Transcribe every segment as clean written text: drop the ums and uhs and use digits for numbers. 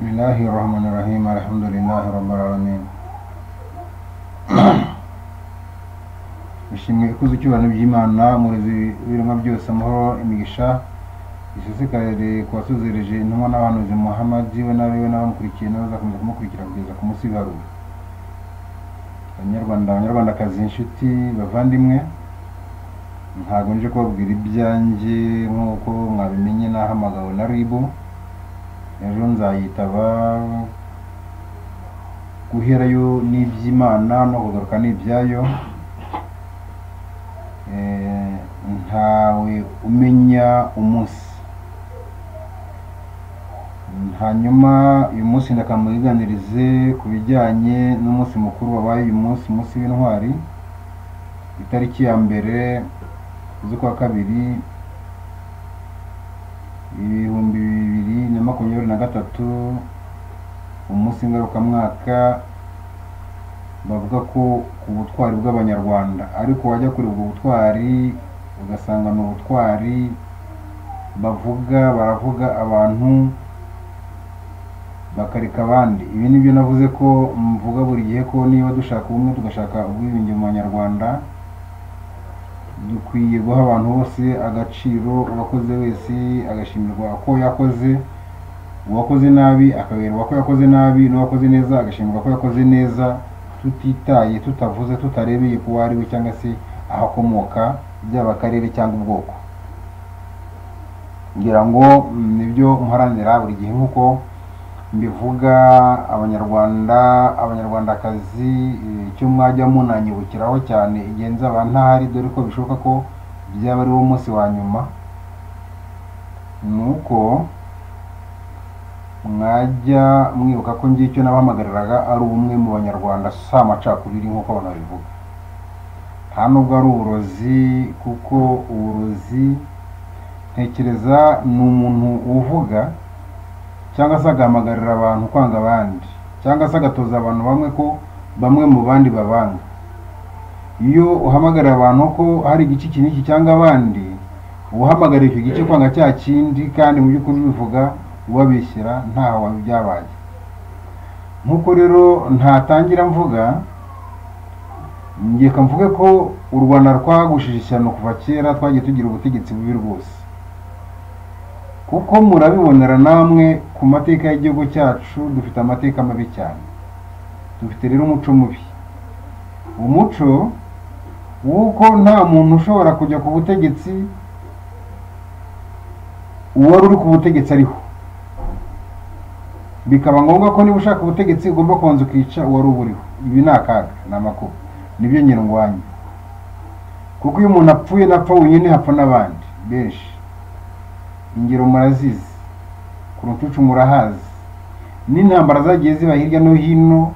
Bismillahirrahmanirrahim. Alhamdulillahi rabbil alamin. Ishimwe ikuzo cyubahiro by'Imana murezi w'ibiremwa byose, amahoro imigisha isesekare ku wasuzereje intumwa n'abahanuzi Muhammad we n'abiwe n'abamukurikiye n'abazakomeza kumukurikira kugeza ku munsi w'ibarura. Abanyarwanda, abanyarwandakazi, inshuti, bavandimwe, ntabwo nje kubabwira ibyanjye nk'uko mwabimenye, nahamagawe na RIB, ejo nzayitaba. Guherayo n'iby'Imana no kugaruka n'ibyayo. Ntawe umenya umunsi. Hanyuma uyu munsi ndakamuganirize ku bijyanye n'umunsi mukuru wabaye uyu munsi, umunsi w'intwari, itariki ya 1 z'ukwa 2 2023, umunsi ngarukamwaka bavuga ko ku butwari bw'Abanyarwanda, ariko wajya kuri ubwo butwari ugasanga ni ubutwari bavuga, baravuga abantu bakareka abandi. Ibi nibyo navuze ko mvuga buri gihe ko niba dushaka ubumwe tugashaka ubwiyunge mu Banyarwanda, dukwiye guha abantu bose agaciro, uwakoze wese agashimirwa ko yakoze, uwakoze nabi akaberwa ko yakoze nabi, n'uwakoze neza agashimirwa ko yakoze neza, tutitaye, tutavuze, tutarebeye ku ari we cyangwa se aho akomoka, byaba akarere cyangwa ubwoko. Ngira ngo nibyo mparanira buri gihe nk'uko mbivuga. Abanyarwanda, abanyarwandakazi, icyo mwajya munanyibukiraho cyane igihe nzaba ntahari, dore ko bishoboka ko byaba ari wo munsi wa nyuma, nuko mwajya mwibuka ko ngicyo nabahamagariraga ari ubumwe mu Banyarwanda, si amacakubiri nk'uko abantu babivuga. Nta nubwo ari uburozi, kuko uburozi ntekereza ni umuntu uvuga cyangwa se agahamagarira abantu kwanga abandi, cyangwa se agatoza abantu bamwe ko bamwe mu bandi babanga. Iyo uhamagarira abantu ko hari igice iki n'iki cyangwa abandi, uhamagarira icyo gice kwanga cya kindi, kandi mu by'ukuri bivuga ubabishyira ntaho byabaye. Nk'uko rero ntatangira mvuga, ngeka mvuge ko u Rwanda rwagushije ishyano kuva kera, twagiye tugira ubutegetsi bubi rwose, kuko murabibonera namwe ku mateka y'igihugu cyacu. Dufite amateka mabi cyane, dufite rero umuco mubi, umuco w'uko nta muntu ushobora kujya ku butegetsi uwari uri ku butegetsi ariho, bikaba ngombwa ko niba ushaka ubutegetsi ugomba kubanza ukica uwari uburiho. Ibi ni akaga, ni amakuba, nibyo nyir'ungwanya, kuko iyo umuntu apfuye napfa wenyine, hapfa n'abandi benshi. Ingero murazizi, ku rucucu murahazi, n'intambara zagiye ziba hirya no hino,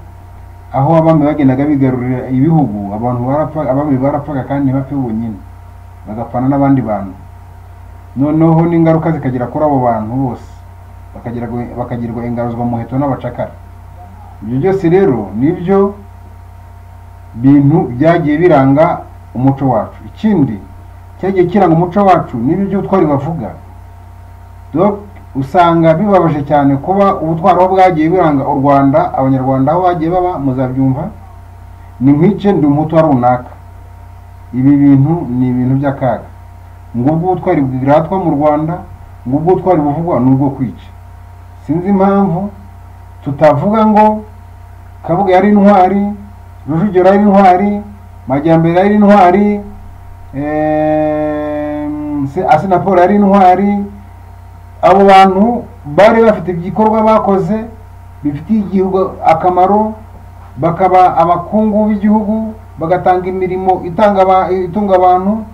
aho abami bagendaga bigarurira ibihugu, abantu barapfa, abami barapfaga kandi ntibapfe bonyine, bagapfana n'abandi bantu, noneho n'ingaruka zikagera kuri abo bantu bose, bakagirwa ingaruzwa muheto n'abacakara. Ibyo byose rero nibyo bintu byagiye biranga umuco wacu. Ikindi cyagiye kiranga umuco wacu nibyo by'ubutwari bavuga. Usanga bibabaje cyane kuba ubutwari aho bwagiye biranga u Rwanda, Abanyarwanda aho bagiye baba, muzabyumva ni nkwice ndi umuhutu runaka. Ibi bintu ni ibintu by'akaga. Ngubwo ubutwari bwiratwa mu Rwanda, ngubwo ubutwari buvugwa nubwo kwica. Sinzi impamvu tutavuga ngo Kabuga yari intwari, Rujugiro yari intwari, Majyambere yari intwari, Asinapol yari intwari. Abo bantu bari bafite ibikorwa bakoze bifitiye igihugu akamaro, bakaba abakungu b'igihugu, bagatanga imirimo itunga abantu.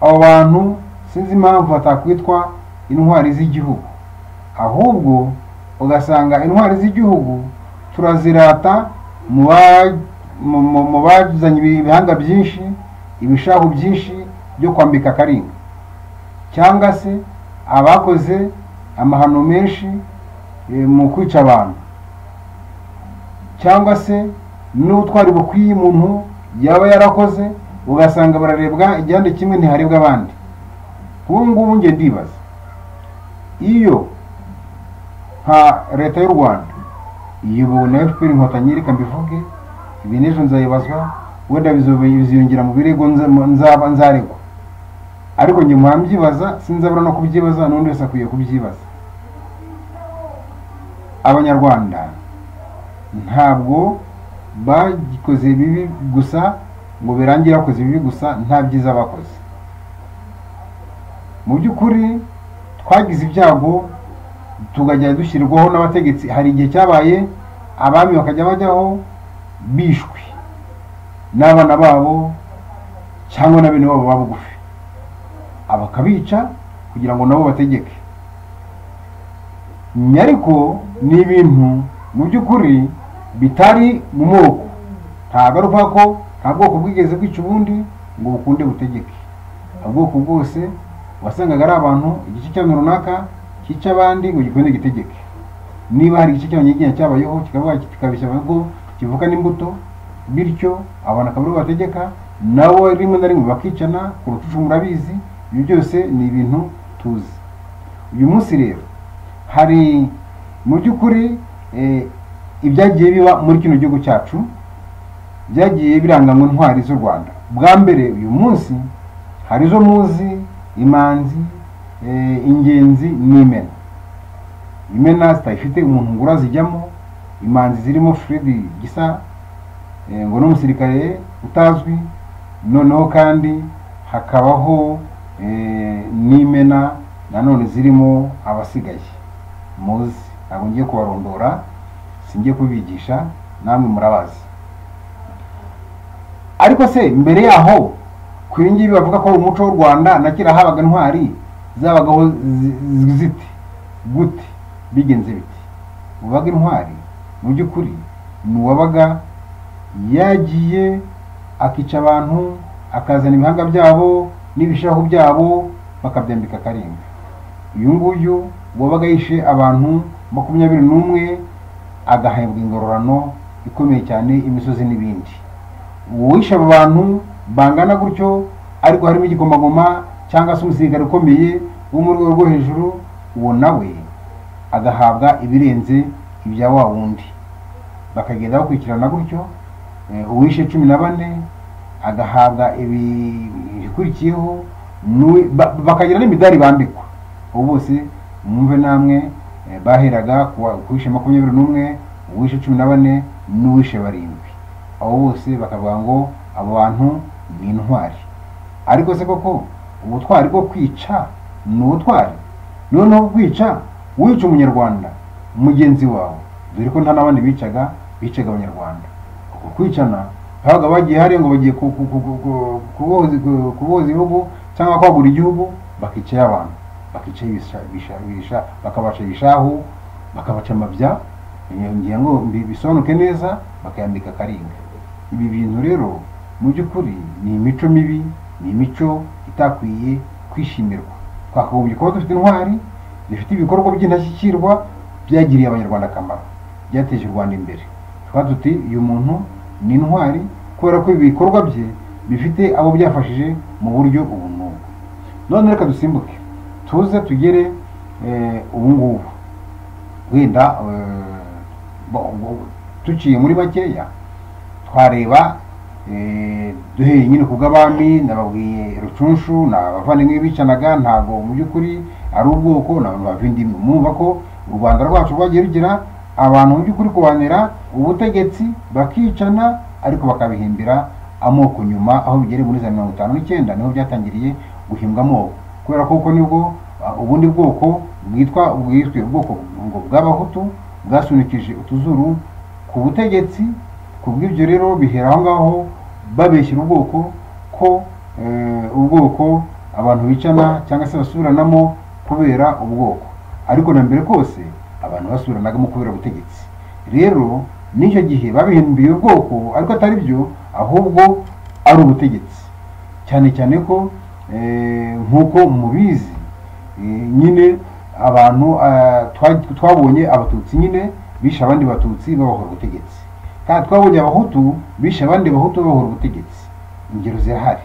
Abo bantu sinzi impamvu batakwitwa intwari z'igihugu, ahubwo ugasanga intwari z'igihugu turazirata mu bazanye ibihanga byinshi, ibishahu byinshi byo kwambika karinga, cyangwa se abakoze amahano menshi mu kwica abantu, cyangwa se n'ubutwari bukwiye umuntu yaba yarakoze, ugasanga bararebwa igihande kimwe ntiharebwa abandi. Ubu ngubu nge ndibaza, iyo nka leta y'u Rwanda Iyobowe na FPR Inkotanyi. Reka mbivuge, ibi n'ejo nzayibazwa, wenda biziyongera mu birego nzaba nzaregwa, ariko njye mpambyibaza, sinzabura no kubyibaza, n'undi wese akwiye kubyibaza. Abanyarwanda ntabwo bagikoze bibi gusa ngo birangire bakoze ibibi gusa, nta byiza bakoze. Mu by'ukuri twagize ibyago tukajya dushyirwaho n'abategetsi. Hari igihe cyabaye abami bakajya bajyaho bishwe n'abana babo cyangwa na bene babo babugufi, abakabica kugira ngo nabo bategeke. Ariko ni ibintu mu by'ukuri bitari mu moko, ntabwo ari ukuvuga ko nta bwoko bwigeze bwica ubundi ngo bukunde butegeke. Ubwoko bwose wasangaga ari abantu igice cy'abantu runaka cyica abandi ngo gikunde gitegeke. Niba hari igice cy'abanyiginya cyabayeho kikavuga kikabishya ko kivuka n'imbuto, bityo abantu akaba aribo bategeka, nabo rimwe na rimwe bakicana ku rucucu, murabizi. Ibyo byose ni ibintu tuzi. Uyu munsi rero hari mu by'ukuri ibyagiye biba muri kino gihugu cyacu byagiye biranganywa intwari z'u Rwanda. Bwa mbere uyu munsi hari izo muzi: imanzi, ingenzi n'imena. Imena zitayifite umuntu ngura zijyamo, imanzi zirimo Fred Gisa ngo n'umusirikare utazwi, noneho kandi hakabaho n'imena nanone zirimo abasigaye muzi. Ntabwo ngiye kubarondora, singiye kubigisha, namwe murabazi. Ariko se mbere yaho ku ngibi bavuga ko umuco w'u Rwanda na kera habaga intwari zabagaho zite gute, bigenze biti? Ubaga intwari mu by'ukuri ni uwabaga yagiye akica abantu, akazana ibihanga byabo n'ibishahu byabo bakabyambika akaringa. Uyu nguyu wabaga yishe abantu 21 agahembwa ingororano ikomeye cyane, imisozi n'ibindi. Uwishe abo bantu bangana gutyo ariko harimo igikomangoma cyangwa se umusirikare ukomeye wo mu rwego rwo hejuru, uwo nawe agahabwa ibirenze ibya wa wundi. Bakagenda bakurikirana gutyo. Uwishe 14 agahabwa ibikurikiyeho, bakagira n'imidari bambikwa. Abo bose mwumve namwe, baheraga ku wishe 21, uwishe 14 n'uwishe 7. Abo bose bakavuga ngo abo bantu ni intwari. Ariko se koko ubutwari bwo kwica ni ubutwari? Noneho kwica, wica umunyarwanda mugenzi wawe, dore ko nta n'abandi bicaga, bicaga abanyarwanda. Uko kwicana babaga bagiye hariya ngo bagiye kubohoza ibihugu cyangwa kwagura igihugu, bakicaye abantu, bakicaye bakabaca ibishahu, bakabaca amabya, ngira ngo bisobanuke neza, bakayambika akaringa. Ibi bintu rero mu by'ukuri ni imico mibi, ni imico itakwiye kwishimirwa. Twakagombye kuba dufite intwari zifite ibikorwa by'indashyikirwa byagiriye abanyarwanda akamaro, byateje u Rwanda imbere. Tukaba tuti uyu muntu ni intwari kubera ko ibikorwa bye bifite abo byafashije mu buryo ubu n'ubu. None reka dusimbuke tuze tugere ubu ngubu, wenda tuciye muri makeya twareba duhereye nyine ku bw'abami. Nababwiye Rucunshu ni abavandimwe bicanaga, ntabwo mu by'ukuri ari ubwoko, ni abantu bava indimi. Mwumva ko u Rwanda rwacu rwagiye rugira abantu mu by'ukuri kurwanira ubutegetsi bakicana, ariko bakabihimbira amoko nyuma. Aho bigere muri za 59 niho byatangiriye guhimbwa amoko, kubera ko uko nibwo ubundi bwoko bwitwa bwiswe ubwoko ngo bw'abahutu bwasunikije utuzuru ku butegetsi. Ku bw'ibyo rero bihera aho ngaho babeshyira ubwoko ko ubwoko abantu bicana cyangwa se basubiranamo kubera ubwoko, ariko na mbere kose abantu basubiranagamo kubera ubutegetsi. Rero n'icyo gihe babihimbiye ubwoko, ariko atari byo, ahubwo ari ubutegetsi. Cyane cyane ko nk'uko mubizi, nyine abantu twabonye abatutsi nyine bishe abandi batutsi babahora ubutegetsi, kandi twabonye abahutu bishe abandi bahutu babahora ubutegetsi. Ingero zirahari: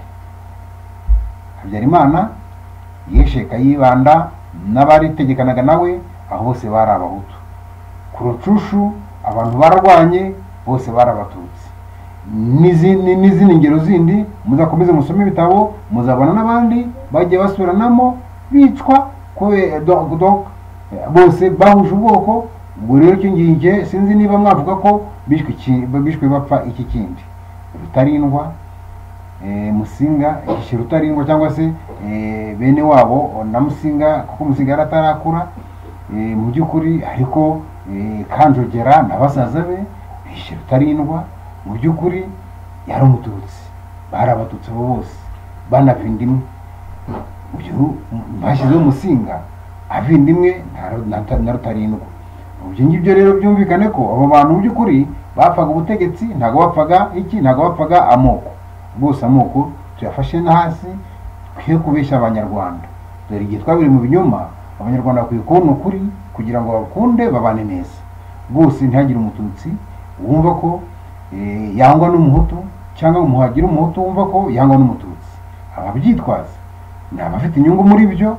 Habyarimana yishe Kayibanda n'abaritegekanaga nawe, aho bose bari abahutu. Ku Rucushu Abantu bararwanye bose barabatutsi. N'izindi ngero zindi muzakomeze musome ibitabo, muzabona n'abandi bagiye basubiranamo bicwa donc bose bahuje ubwoko. Ubwo rero icyo ngicyo sinzi niba mwavuga ko bishwe bapfa iki kindi Rutarindwa, Musinga ishe Rutarindwa cyangwa se bene wabo na Musinga, kuko Musinga yaratarakura mu by'ukuri, ariko Kanjogera na basaza be bishe Rutarindwa mu by'ukuri yari umututsi, bari abatutsi bose banavindimwe. Uyu bashyizeho Musinga avindimwe na Rutarindwa. Ibyo ngibyo rero byumvikane ko abo bantu mu by'ukuri bapfaga ubutegetsi, ntabwo bapfaga iki, ntabwo bapfaga amoko. Bose amoko tuyafashe no hasi, twe kubeshya abanyarwanda. Dore igihe twabiri mu binyoma, abanyarwanda bakwiye kubona ukuri kugira ngo bakunde babane neza. Bose ntihagire umututsi wumva ko yangwa n'umuhutu, cyangwa umuhagire umuhutu wumva ko yangwa n'umututsi. Ababyitwaza ni abafite inyungu muri byo,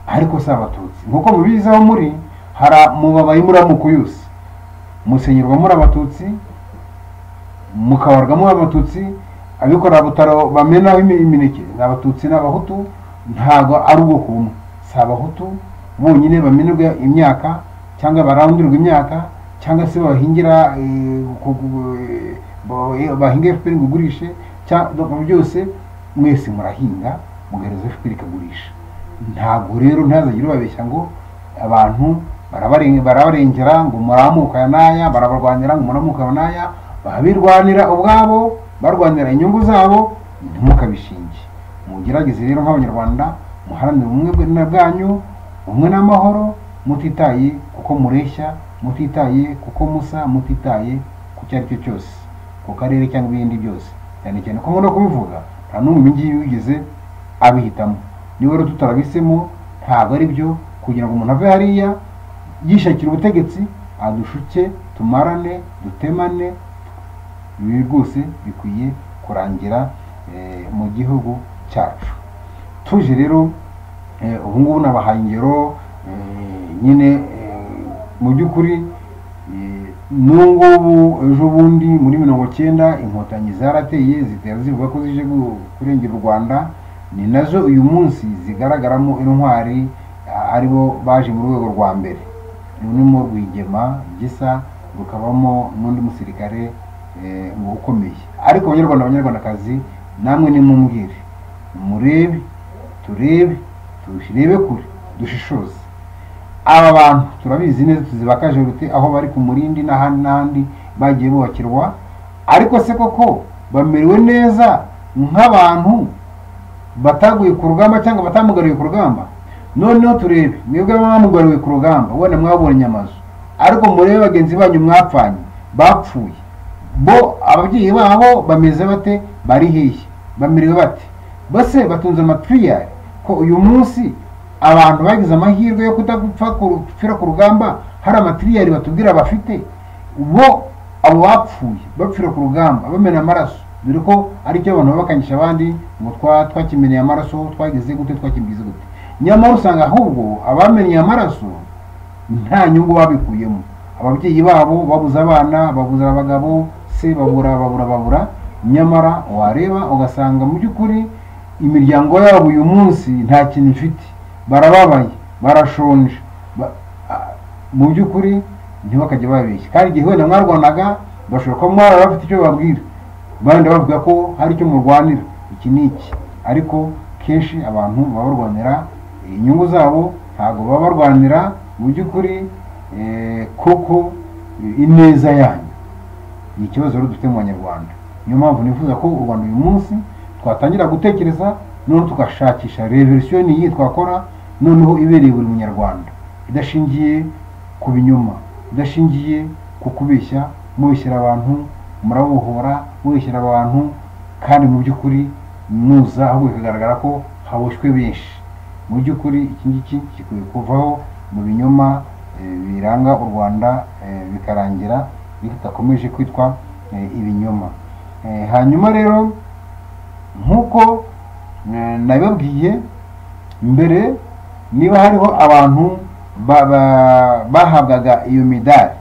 ariko si abatutsi. Nkuko mubizi aho muri hara mubabaye muri amoko yose, musenyerwa muri abatutsi, mukabarwa muri abatutsi, abikora butaro bamenaho imineke ni abatutsi n'abahutu, ntago ari ubwoko bumwe. Si abahutu bonyine bamenerwa imyaka cyangwa barandurirwa imyaka cyangwa se bahingira bahinga FPR ngo ugurishe, cyangwa byose mwese murahinga mugahereza FPR ikagurisha. Ntago rero ntazagire babeshya ngo abantu barabarengera ngo muramuka ya naya, barabarwanira ngo muramuka ya naya, babirwanira ubwabo, barwanira inyungu zabo, ntimukabishinge. Mugerageze rero nk'abanyarwanda muharanire ubumwe bwanyu, ubumwe n'amahoro, mutitaye kuko mureshya, mutitaye kuko musa, mutitaye ku cyo ari cyo cyose, ku karere cyangwa ibindi byose. Cyane cyane ko nkunda kubivuga, nta n'umwe ngiye wigeze abihitamo. Niba rero tutarabisemo ntabwo ari byo kugira ngo umuntu ave hariya yishakira ubutegetsi adushuke, tumarane, dutemane. Ibi rwose bikwiye kurangira mu gihugu cyacu. Tuje rero ubu ngubu nabahaye ingero nyine mu by'ukuri. N'ubungubu ejo bundi muri 90 inkotanyi zarateye zitera zivuga ko zije kurengera u Rwanda, ni nazo uyu munsi zigaragaramo intwari, aribo baje mu rwego rwa mbere. Rurimo Rwigema Gisa, rukabamo n'undi musirikare ngo ukomeye. Ariko abanyarwanda abanyarwandakazi namwe nimumbwire, murebe, turebe, turebe kure, dushishoze. Aba bantu turabizi neza, tuzibakaje rute aho bari ku Murindi n'ahandi n'ahandi bagiye bubakirwa, ariko se koko bamerewe neza nk'abantu bataguye ku rugamba cyangwa batamugariye ku rugamba? Noneho turebe mwebwe mwamugariwe ku rugamba, wenda mwabonye amazu, ariko murebe bagenzi banyu mwapfanye bapfuye, bo ababyeyi babo bameze bate, bari hehe, bamerewe bate, bose batunze amatriyari? Ko uyu munsi abantu bagize amahirwe yo kudapfa gupfira ku rugamba, hari amatriyari batubwira bafite, bo abo bapfuye bapfira ku rugamba bamena amaraso, dore ko aricyo abantu bakangisha abandi ngo twakimeneye amaraso, twagize gute, twakibwize gute. Nyamara usanga ahubwo abamenye amaraso nta nyungu babikuyemo. Ababyeyi babo babuze abana, babuze abagabo, se babura babura babura, nyamara wareba ugasanga mu by'ukuri imiryango yabo uyu munsi nta kintu ifite, barababaye, barashonje. Mu by'ukuri ntibakajya babeshya. Kandi igihe wenda mwarwanaga bashobora kuba mwara bafite icyo babwira, bandi bavuga ko hari icyo murwanira iki n'iki, ariko kenshi abantu baba barwanira inyungu zabo, ntabwo baba barwanira mu by'ukuri koko ineza yanyu. Ni ikibazo rero dufite mu banyarwanda. Niyo mpamvu nifuza ko u Rwanda uyu munsi twatangira gutekereza, noneho tugashakisha revolution iyi twakora noneho ibereye buri munyarwanda, idashingiye ku binyoma, idashingiye ku kubeshya, mubeshyira abantu, murabohora, mubeshyira abantu, kandi mu by'ukuri muza ahubwo bikagaragara ko haboshywe benshi. Mu by'ukuri iki ngiki gikwiye kuvaho mu binyoma biranga u Rwanda, bikarangira bidakomeje kwitwa ibinyoma. Hanyuma rero nkuko nabibabwiye mbere, niba hariho abantu bahabwaga iyo midari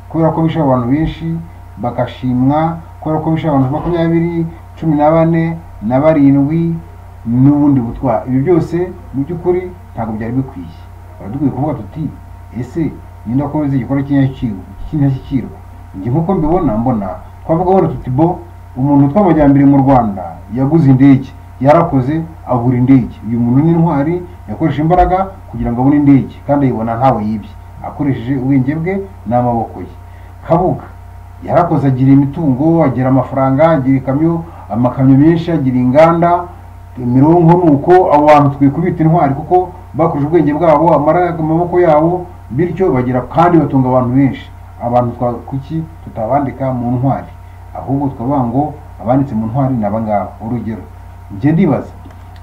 kubera ko bishe abantu benshi bagashimwa, kubera ko bishe abantu 20, 14 na 7 n'ubundi butwari. Ibyo byose mu by'ukuri ntabwo byari bikwiye. Dukwiye kuvuga tuti ese ninde wakoze igikorwa cy'indashyikirwa? Njye nk'uko mbibona, mbona twavuga wenda tuti bo umuntu tw'amajyambere mu Rwanda yaguze indege, yarakoze agura indege, uyu muntu ni intwari, yakoresha imbaraga kugira ngo abone indege kandi ayibona ntawe yibye, akoresheje ubwenge bwe n'amaboko ye. Kabuga yarakoze agira imitungo, agira amafaranga, agira ikamyo, amakamyo menshi, agira inganda, imirongo. Nuko abo bantu tukwiye kubita intwari kuko bakoresha ubwenge bwabo, amaboko yabo, bityo bagira kandi batunga abantu benshi. Abantu kuki tutabandika mu ntwari, ahubwo twavuga ngo abanditse mu ntwari ni abangaba. Urugero, njye ndibaza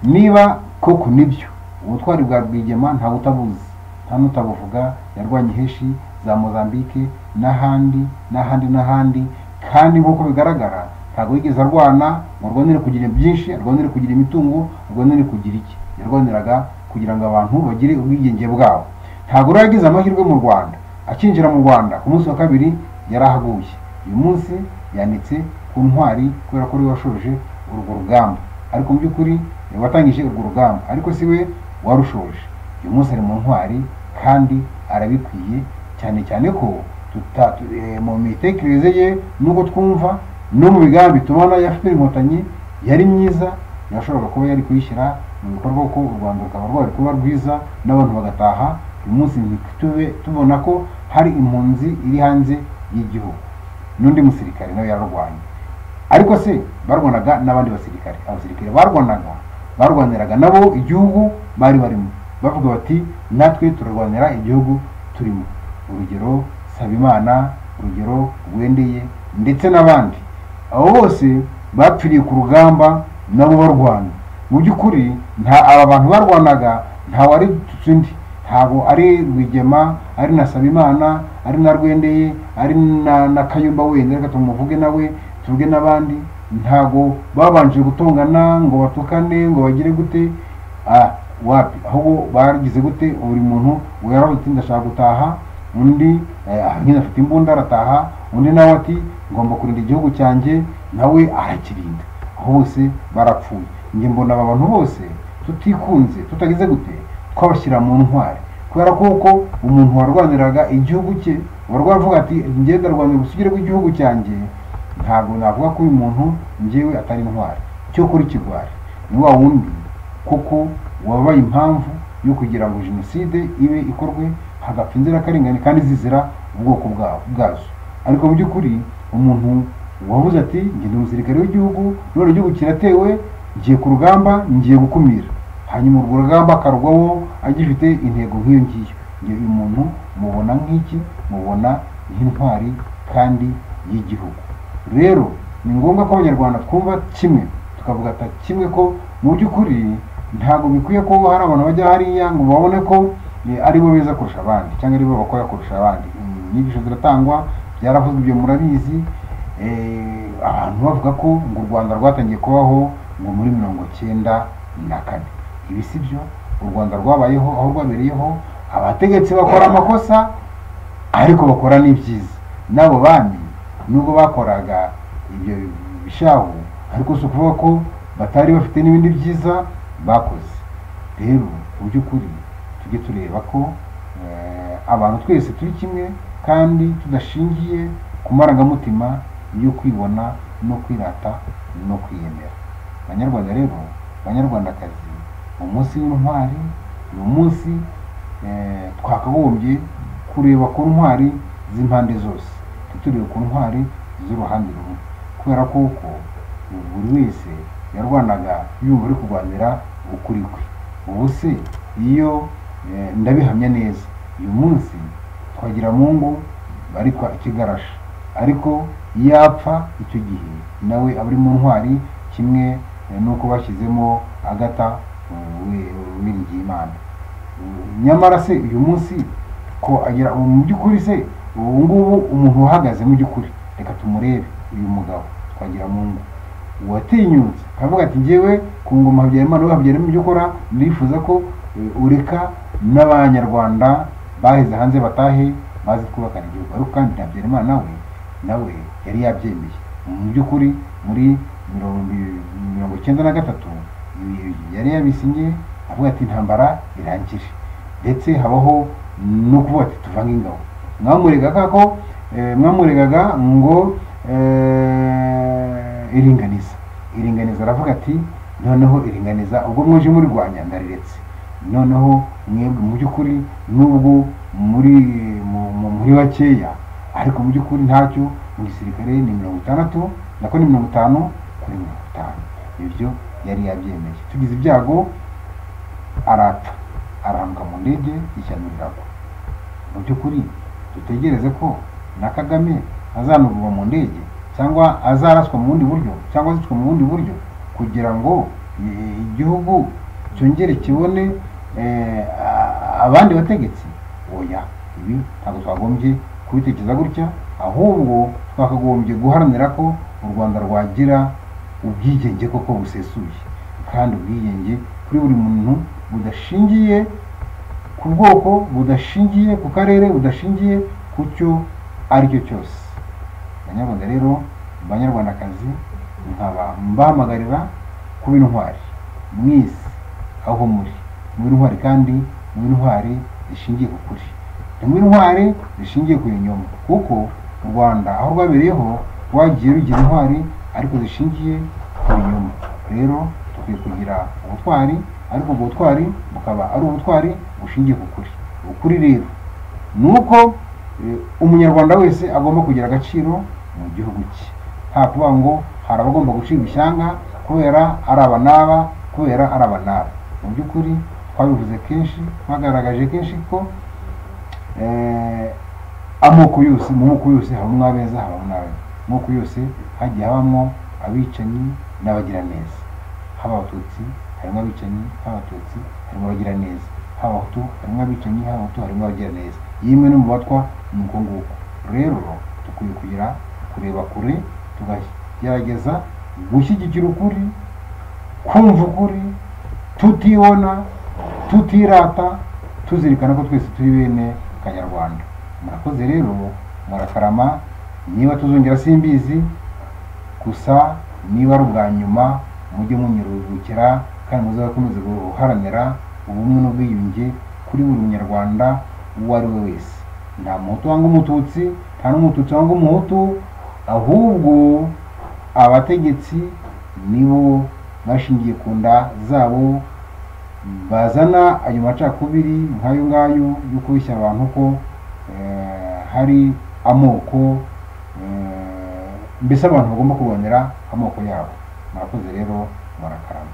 niba koko nibyo ubutwari bwa Rwigema ntawe utabuzi, nta n'utabuvuga, yarwanye heshi za Mozambique n'ahandi n'ahandi n'ahandi, kandi nk'uko bigaragara ntabwo yigeze arwana ngo arwanire kugira byinshi, arwanire kugira imitungo, arwanire kugira iki. Yarwaniraga kugira ngo abantu bagire ubwigenge bwabo. Ntabwo rero yagize amahirwe mu Rwanda. Akinjira mu Rwanda ku munsi wa kabiri yarahaguye. Uyu munsi yanditse ku ntwari kubera ko ariwe washoje urwo rugamba, ariko mu by'ukuri watangije urwo rugamba, ariko si we warushoje. Uyu munsi ari mu ntwari kandi arabikwiye, cyane cyane ko mu mitekerereze ye, nubwo twumva no mu migambi tubona ya FPR Inkotanyi yari myiza, yashoboraga kuba yari kuyishyira mu bikorwa ko u Rwanda rukaba rwari kuba rwiza n'abantu bagataha. Uyu munsi ntitube tubona ko hari impunzi iri hanze y'igihugu. N'undi musirikare nawe yararwanye, ariko se barwanaga n'abandi basirikare. Abasirikare barwaniraga nabo igihugu bari barimo, bavuga bati natwe turarwanira igihugu turimo. Urugero Sabimana, urugero Rwendeye ndetse n'abandi. Abo bose bapfiriye ku rugamba nabo barwana. Mu by'ukuri nta aba bantu barwanaga nta wari undi, ntabwo ari Rwigema, ari na Sabimana, ari na Rwendeye, ari na Kayumba wenda, reka tumuvuge nawe, tuvuge n'abandi. Ntago babanje gutongana ngo batukane ngo bagire gute, wapi, ahubwo bagize gute, buri muntu yaravuze ati ndashaka gutaha, undi nyine afite imbunda arataha, undi nawe ati ngomba kurinda igihugu cyanjye, nawe arakirinda. Aho bose barapfuye. Njye mbona aba bantu bose tutikunze, tutagize gute, twabashyira mu ntwari, kubera ko umuntu warwaniraga igihugu cye, warwara avuga ati njye ndarwanira ubusugire bw'igihugu cyanjye, ntabwo navuga ko uyu muntu njyewe atari intwari. Cyo kuri kigwari ni wa wundi kuko wabaye impamvu yo kugira ngo jenoside ibe ikorwe, hagapfa inzirakarengane kandi zizira ubwoko bwazo. Ariko mu by'ukuri umuntu wavuze ati njye ndi umusirikare w'igihugu, none igihugu kiratewe, ngiye ku rugamba, ngiye gukumira, hanyuma urwo rugamba akarwaho agifite intego nk'iyo ngiyo. Njye uyu muntu mubona nk'iki, mubona nk'intwari kandi y'igihugu. Rero ni ngombwa ko abanyarwanda twumva kimwe, tukavuga ati kimwe ko mu by'ukuri ntabwo bikwiye ko hari abantu bajya hariya ngo babone ko ari bo beza kurusha abandi cyangwa ari bo bakora kurusha abandi. Inyigisho ziratangwa, byaravuzwe, ibyo murabizi. Abantu bavuga ko ngo u Rwanda rwatangiye kubaho ngo muri 94. Ibi si byo. U Rwanda rwabayeho aho rwabereyeho, abategetsi bakora amakosa ariko bakora n'ibyiza. N'abo bami nubwo bakoraga ibyo bishahu, ariko si ukuvuga ko batari bafite n'ibindi byiza bakoze. Rero mu by'ukuri tujye tureba ko abantu twese turi kimwe kandi tudashingiye ku marangamutima yo kwibona no kwirata no kwiyemera. Banyarwanda rero, banyarwandakazi, umunsi w'intwari ni umunsi twakagombye kureba ku ntwari z'impande zose, ntiturebe ku ntwari z'uruhande rumwe, kubera ko buri wese yarwanaga yumva ari kurwanira ukuri kwe. Ubu se iyo ndabihamya neza, uyu munsi Twagiramungu baritwa ikigarasha, ariko iyo apfa icyo gihe nawe aba ari mu ntwari, kimwe nuko bashyizemo Agata Uwiringiyimana. Nyamara se uyu munsi ko agira mu by'ukuri se ubu ngubu umuntu uhagaze mu by'ukuri, reka tumurebe uyu mugabo Twagiramungu watinyutse akavuga ati njyewe ku ngoma Habyarimana, we Habyarimana ibyo ukora ndifuza ko ureka n'abanyarwanda baheze hanze batahe, baze twubakana igihugu. Ariko kandi Habyarimana nawe yari yabyemeye mu by'ukuri. Muri 1993 yari yabisinye, avuga ati intambara irangire, ndetse habaho no kuvuga ati tuvange ingabo. Mwamuregaga ko mwamuregaga ngo iringaniza, aravuga ati noneho iringaniza ubwo muje murirwanya ndariretse, noneho mwebwe mu by'ukuri nubwo muri bakeya, ariko mu by'ukuri ntacyo mu gisirikare ni 60 nako ni 50 kuri 50. Ibyo yari yabyemeye. Tugize ibyago arapfa, arahanuka mu ndege, ishyano riragwa. Mu by'ukuri dutegereze ko na Kagame azanurwa mu ndege, cyangwa azaraswa mu bundi buryo, cyangwa azicwa mu bundi buryo, kugira ngo igihugu cyongere kibone abandi bategetsi? Oya, ibi ntabwo twagombye kubitekereza gutya, ahubwo twakagombye guharanira ko u Rwanda rwagira ubwigenge koko busesuye, kandi ubwigenge kuri buri muntu budashingiye ku bwoko, budashingiye ku karere, budashingiye ku cyo ari cyo cyose. Banyarwanda rero, banyarwandakazi, nkaba mbahamagarira kuba intwari mwese aho muri, mu intwari, kandi mu intwari zishingiye ku kuri, ni mu intwari zishingiye ku binyoma, kuko u Rwanda aho rwabereyeho rwagiye rugira intwari ariko zishingiye ku binyoma. Rero dukwiye kugira ubutwari, ariko ubwo butwari bukaba ari ubutwari bushingiye ku kuri. Ukuri rero ni uko umunyarwanda wese agomba kugira agaciro mu gihugu cye, nta kuvuga ngo hari abagomba gucibwa ishyanga kubera ari aba n'aba, kubera ari aba n'aba. Mu by'ukuri twabivuze kenshi, twagaragaje kenshi ko amoko yose, mu moko yose habamo abeza, habamo n'ababi. Mu moko yose hagiye habamo abicanyi n'abagiraneza. Haba abatutsi harimo abicanyi, haba abatutsi harimo abagiraneza, haba abahutu harimo abicanyi, haba abahutu harimo abagiraneza, yemwe no mu batwa ni uko nguko. Rero dukwiye kugira kureba kure, tukagerageza gushyigikira ukuri, kumva ukuri, tutibona, tutirata, tuzirikana ko twese turi bene Kanyarwanda. Murakoze rero, murakarama. Niba tuzongera simbizi, gusa niba ari ubwa nyuma mujye munyurukira, kandi muzakomeze guharanira ubumwe n'ubwiyunge kuri buri munyarwanda uwo ari we wese. Nta muhutu wanga umututsi, nta n'umututsi wanga umuhutu, ahubwo abategetsi nibo bashingiye ku nda zabo bazana ayo macakubiri nk'ayo ngayo yo kubeshya abantu ko hari amoko, mbese abantu bagomba kurwanira amoko yabo. Murakoze rero, murakarama.